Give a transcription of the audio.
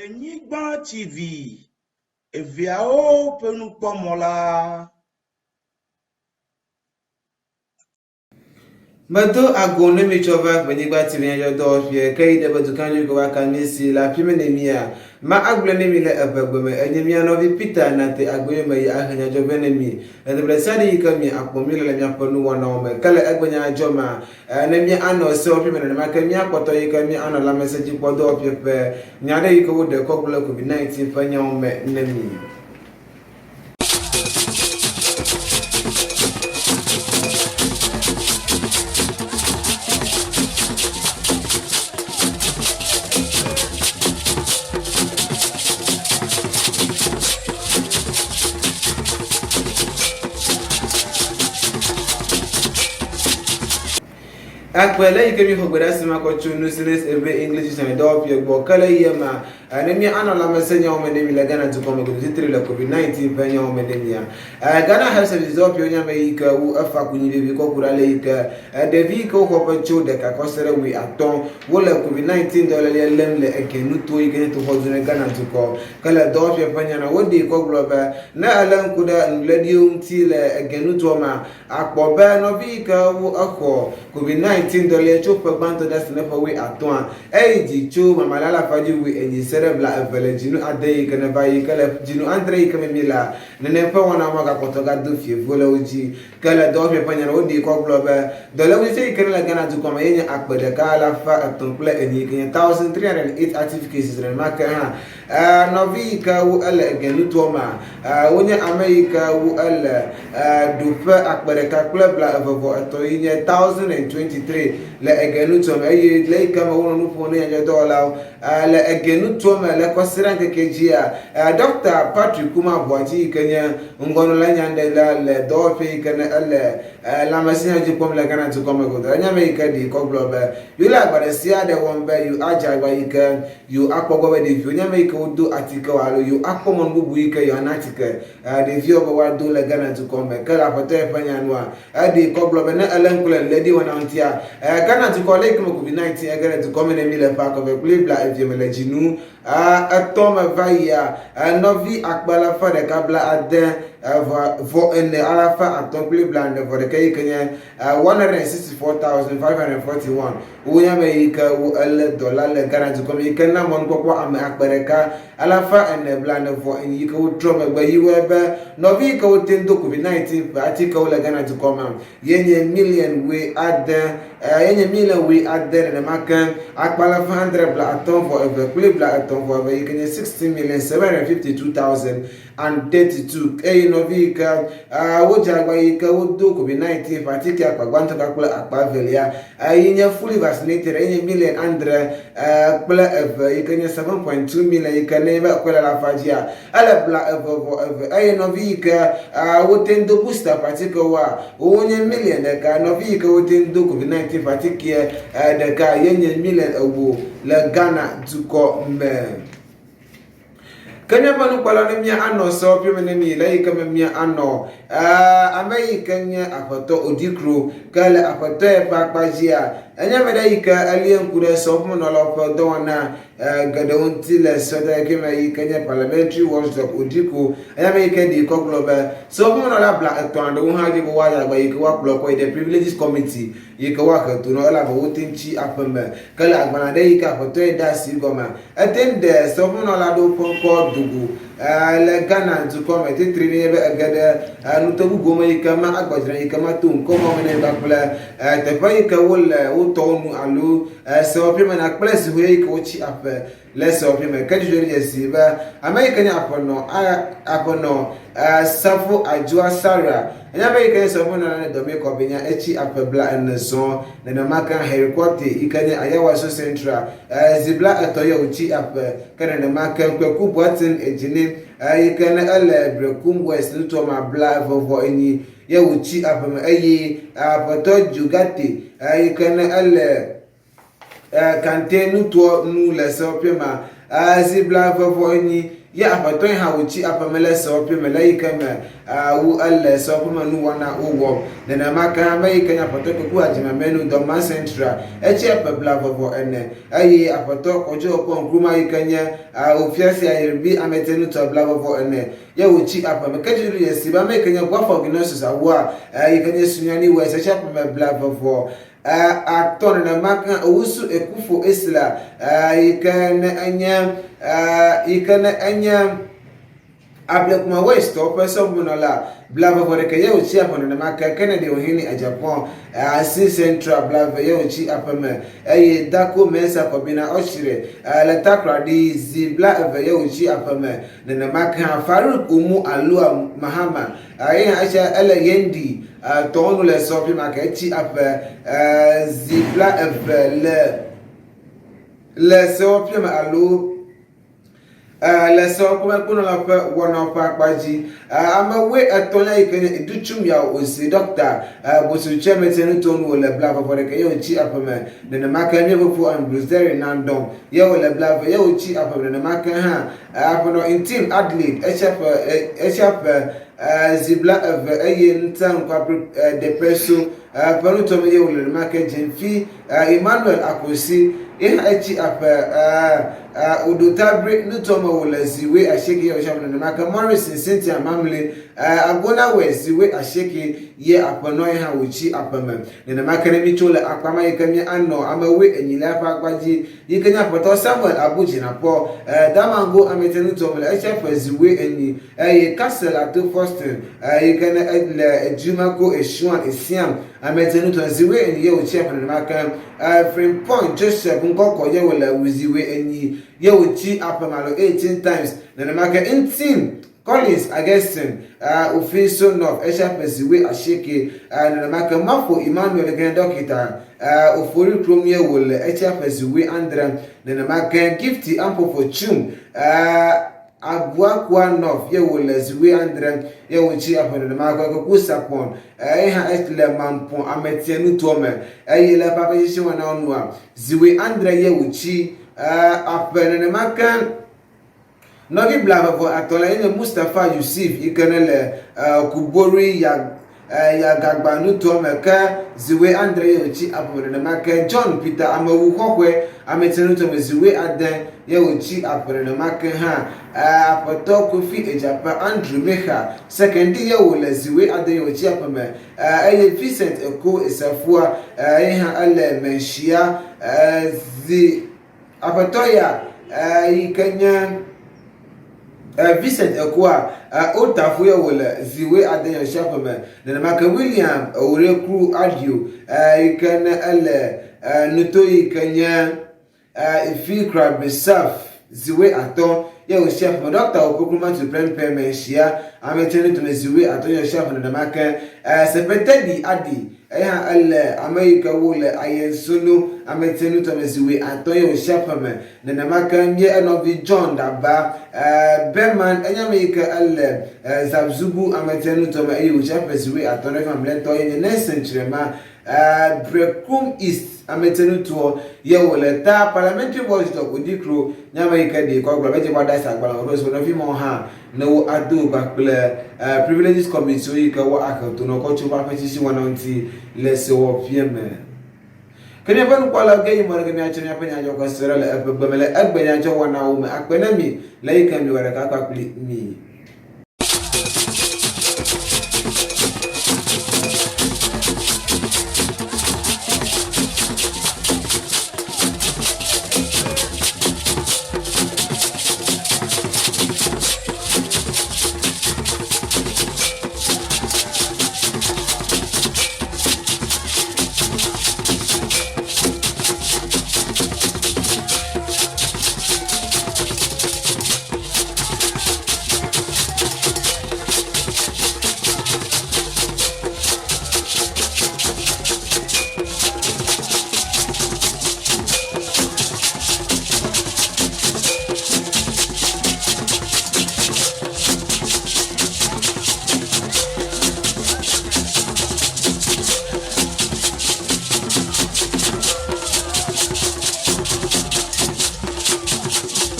Ʋenyigba TV, eveawo ƒe nukpɔmɔ la. Medo ago ne mi tsɔ va Ʋenyigba TV nyadzɔdɔwɔƒeɛ ke yi ɖe be dukã dzodzro va ka mi si le afi me ne mia. Ma agblɔe ne mi le eʋegbe me enye mia nɔvi Peter nate agbe yome yi ahe nyadzɔ vɛ ne mi. Le teƒe ɖesiaɖe yi ke mi akpɔ mi le le miaƒe nuwɔnawo me ke le egbe nyadzɔ mea ne mia anɔ sewɔƒe me nenema ke mia kpɔtɔ yi ke mia anɔ lãmesẽdzikpɔdɔwɔƒe ƒe nya ɖe yi ke woɖe kɔ gblɔ le Covid 19 ƒe nyawo me ne mi. Akpe le yi ke míxɔ gbe ɖe asi ma kɔ tso Nusiness Eve English Dictionary dɔwɔƒea gbɔ ke le yia mea, ne mía anɔ lãmesẽ nyawo me ne mi le Ghana dukɔ me godo titri le Covid 19 ƒe nyawo me ne mia. Ghana Health Service dɔwɔƒewo nye ame yi ke wo efa konyi vevi kɔ ku ɖe ale yi ke ɖevi yi ke woxɔ ƒe tso ɖeka kɔ se ɖe wui atɔ̃ wole Covid 19 dɔléleɛ lém le ege nuto yi ke nye toxɔdu ne Ghana dukɔ. Ke le dɔwɔƒea ƒe nya na woɖee kɔ gblɔ be ne elé ŋku ɖe nuléɖiwo ŋuti le ege nutoa mea, Akpɔ be nɔvi yi ke wo exɔ Covid 19 dɔléa tso ƒe gbãtɔ de asi ne ƒe wui atɔ̃a, eyi dzi tso mamale alafa dzi wui enyi se ɖe bla eve le dzinu ade yi ke neva yi ke le dzinu adre yi ke me mi lea, nene ƒe wɔna ma gakpɔtɔ gado fievo le wo dzi. Ke le dɔwɔƒea ƒe nya la, woɖee kɔ gblɔ be dɔlékutsetse yi ke ne le Ghana dukɔ me ye nye akpe ɖeka alafa etɔ̃ kple enyi yi ke nye 1308 active cases nenema ke hã Nɔvi yi ke wu ele ege nutoa mea, wonye ame yi ke wu ele ɖoƒe akpe ɖeka kple bla eve vɔ etɔ̃ yi nye 1023 le ege nutoa me eye le yi ke me wonɔ nu ƒom ne nyadzɔdɔwɔlawo le ege nutoa me le kɔsiɖa ŋkeke dzia, Ɖɔkta Patrick Kuma Boakye yi ke nye ŋgɔnɔla nyaɖela le dɔwɔƒe yi ke ne ele lãmesẽnya dzi kpɔm le Ghana dukɔ me godoo. Enye ame yi ke ɖi kɔ gblɔ be yewo le agba ɖe sia ɖe wɔm be yewo adze agba yi ke Yewo akpɔ gbɔ be ɖeviwo nye ame yi ke wodo atike o alo yewo akpɔ mɔnu bubu yi ke yewoana atike ɖeviwo be woado le Ghana dukɔ me. Ke le aƒetɔ ya ƒe nya nua, eɖee kɔ gblɔ be ne elé ŋku le nuléɖi wɔna ŋutia, Ghana dukɔ le yi ke me Covid 19 ege ɖe dukɔ me ne mí le ƒe akɔve kple bla evie me le dzinu etɔ̃ me va yia, nɔvi akpe alafa ɖeka bla ade vɔ ene alafa atɔ̃ kple bla ene vɔ ɖeka yi ke nye 164,541 Wonye ame yi ke wu elé dɔ la le Ghana dukɔ me yi ke na mɔnukpɔkpɔ ame akpe ɖeka alafa ene blaene vɔ enyi yi ke wotrɔ megbe yi wɔe be nɔvi yi ke wote ŋu do Covid 19 ƒe atikewo le Ghana dukɔ me ye nye miliɔn wui ade ye nye miliɔn wui ade nenema ke akpe alafa adre bla atɔ̃ vɔ eve kple bla etɔ̃ vɔ eve yi ke nye 16,752,000 and 32 eye nɔvi yi ke wodze agba yi ke wodo COVID-19 ƒe atike akpa gbãtɔ kpakple akpa evelia yi nye fully vaccinated eye nye miliɔn andre kple eve yi ke nye 7.2 million yi ke ne be ekɔe le alafa dzia ele bla eve vɔ eve eye nɔvi yi ke wote ŋu do booster ƒe atikewoa wonye miliɔn ɖeka nɔvi yi ke wote ŋu do COVID-19 ƒe atikeɛ ɖeka ye nye miliɔn ewo le Ghana dukɔ me. Ke míaƒe nukpɔla ne mía anɔ sewɔƒe me ne mi le yi ke me mía anɔ ame yi ke nye aƒetɔ Odikro ke le aƒetɔ ye ƒe akpa dzia enye ame ɖe yi ke elie ŋku ɖe sewɔƒemenɔlawo ƒe dɔwɔna geɖewo ŋuti le sewɔdɔyɔkɛ me yi ke nye Parliamentary Watchdog Odikro enye ame yi ke ɖi kɔ gblɔ be sewɔƒemenɔla bla etɔ̃ aɖewo hã dzi be woayi agba yi ke woakplɔ kɔ yi ɖe Privileges Committee yi ke woahe to nɔ elabe wote ŋu tsi aƒe me. Ke le agbalẽ aɖe yi ke aƒetɔ ye de asi gɔmea, ete ŋu ɖe sewɔƒemenɔla aɖewo ƒe ŋkɔ do go le Ghana dukɔ me. Titri nenye be ege ɖe nuto bubuwo me yi ke ma agbadzra yi ke mato ŋkɔ ma me nɛ kpakple teƒe yi ke wole wo tɔwo nu alo sewɔƒea me na kple zihoe yi ke wotsi aƒe Le sewɔƒe me ke dzudzɔ ɖe dzesi be ame yi ke nye aƒenɔ aƒenɔ Safo Adwoa Sarah enye ame yi ke nye sewɔƒenɔla ne dɔmee kɔ be nya etsi aƒe bla ene zɔ. Nenema ke Harry Quartey yi ke nye Ayawaso Central zi bla etɔ̃ ye wòtsi aƒe. Ke nenema ke Kweku Boateng Edzini yi ke ne ele Berekum West nutoa me bla eve vɔ enyi ye wòtsi aƒe me eye Aƒetɔ Djogate yi ke ne ele Kante nutoa nu le sewɔƒe ma. Zi blaeve vɔ enyi Ye aƒetɔ yi hã wòtsi aƒeme le sewɔƒe me le eyi ke me wu ele sewɔƒe me nuwɔna wowɔ. Nenema ke ame yi ke nye aƒetɔ Kweku Adzimamenu Dormaa Central etsi eƒe blaeve-vɔ-ene eye aƒetɔ Kojo Oppong Nkrumah yi ke nye Ofiasi Ayerbi Ametenutɔ blaeve-vɔ-ene ye wòtsi aƒeme. Ke dziɖuɖu dzesi be ame yi ke nye Boafo Ignatius Awuah yi ke nye Sunyani West etsi aƒeme blaeve-vɔ Atɔ nenema ke Owusu Ekufo Esla yi ke ne enye yi ke ne enye Ablekuma West tɔwo ƒe sɔƒemenɔla blaeve-vɔ-ɖekɛ ye wòtsi aƒe nenema ke Kennedy Ohene Agyapong Assin Central blave ye wòtsi aƒe me eye Dako Mensah Kobina Okyere le Takoradi zi blaeve ye wòtsi aƒe me nenema ke hã Farouk Umu Alua Mahama Eye hã esia ele Yendi tɔwo nu le sɔ fi ma ke etsi aƒe zi bla eve le le sewɔƒe me alo le sewɔƒemekponɔla ƒe wɔnawo ƒe akpa dzi. Ame wue etɔ̃lia yi ke nye Idutsum Yaw Osi ɖɔkta Bosutse Metse nuto nu wòle bla vɔvɔ ɖeka ye wòtsi aƒe me. Nenema ke mía fofo Ambrose Derry Nandong ye wòle bla eve ye wòtsi aƒe me. Nenema ke hã Aƒenɔ Ntim Adelaide esia ƒe esia ƒe zi bla eve eye ŋuta ŋkua depe so ƒe nutɔme ye wòle nenema ke Gyamfi Emmanuel Akosi ye hã etsi aƒe Odotabri nutɔme wòle zi wui asieke ye wòtsi aƒe nenema ke Morrison Cynthia Mamle Agona West zi wui asieke ye aƒenɔ ye hã wòtsi aƒe me. Nenema ke ne mítso le akpa ma yi ke míanɔ ame wui enyilia ƒe akpa dzi Yi ke nye aƒetɔ Samuel Abu Jinapɔ, e, Damango Ametenutɔ me le esia ƒe zi wui enyi, eye Castle Ato Faustin, e, yi ke ne e, le Edumako Esuan Esiam Ametenutɔ zi wui enyi ye wòtsi aƒe nenema ke, e, Frimpong Joseph Nkɔkɔ ye wòle zi wui enyi ye wòtsi aƒe me alo 18 times nenema ke Ntim Collins Augustine, Offinso North, esia ƒe zi wui asieke, nenema ke Mafo Emmanuel ke nye dɔkita, Ofori Krom ye wòle, esia ƒe zi wui andre, nenema ke Gifty Ampofo Twum, Abuakwa North ye wòle, zi wui andre ye wòtsi aƒe nenema ke Kweku Sarpong, ye hã le Mampong Ametia nutoa me eye le eƒe aƒetsitsi wɔnawo nua, zi wui andre ye wòtsi aƒe nenema ke. Nɔvi blaeve-vɔ-atɔ̃lia ye nye Mustapha Yusuf yi ke ne le Kubori ya Yagagba nutoa me ke zi wui adre ye wòtsi aƒeme nenema ke John Peter Amewu Xɔxɔe Ametsi nutoa me zi wui ade ye wòtsi aƒe nenema ke hã Aƒetɔ Kofi Edzape Andrew Mexa Sekendi ye wòle zi wui ade ye wòtsi aƒeme eye Vincent Eko Esafua ye hã ele Menshia zi Aƒetɔ ya yi ke nye Vincent Ekua, Old Tafo ye wòle zi wui ade nyɔsia ƒe me. Nenema ke William Owureku Adio yi ke ne ele nuto yi ke nye Ifi Krabisaf zi wui atɔ ye wòsia ƒe me. Ɖɔkta Opoku Matthew Prempeh Mensia Ametsi nutome zi wui atɔ nyɔsia ƒe nenema ke Sepe Teddy Adi Eya hã ele ame yi ke wo le aye nsunu ameti nutɔme zi wui atɔ ye wòsia ƒe me. Nenema ke nye enɔvi John Daba Berman enye ame yi ke ele Zabzugu ameti nutɔme eye wòsia ƒe zi wui atɔ ɖe eƒe mamlɛtɔ ye nye Nelson Kyerema Berekum East ameti nutoɔ ye wòle ta Parliamentary Watchdog Odikro nye ame yi ke ɖee kɔ gblɔ be edze be woade asi agbalẽ me ƒe nɔvi mawo hã ne wo ado kpakple Privileges Committee yi ke wo ahe to nɔ kɔ tso woƒe aƒetsitsi wɔna ŋuti le sewɔƒea me. Ke míaƒe nukpɔlawo ge yi mɔ ɖe ke míatsɔ míaƒe nyadzɔkɔ se ɖe le eƒe gbe me le egbe nyadzɔ wɔnawo me akpe ne mi le yi ke miwɔ ɖeka kpakple mi.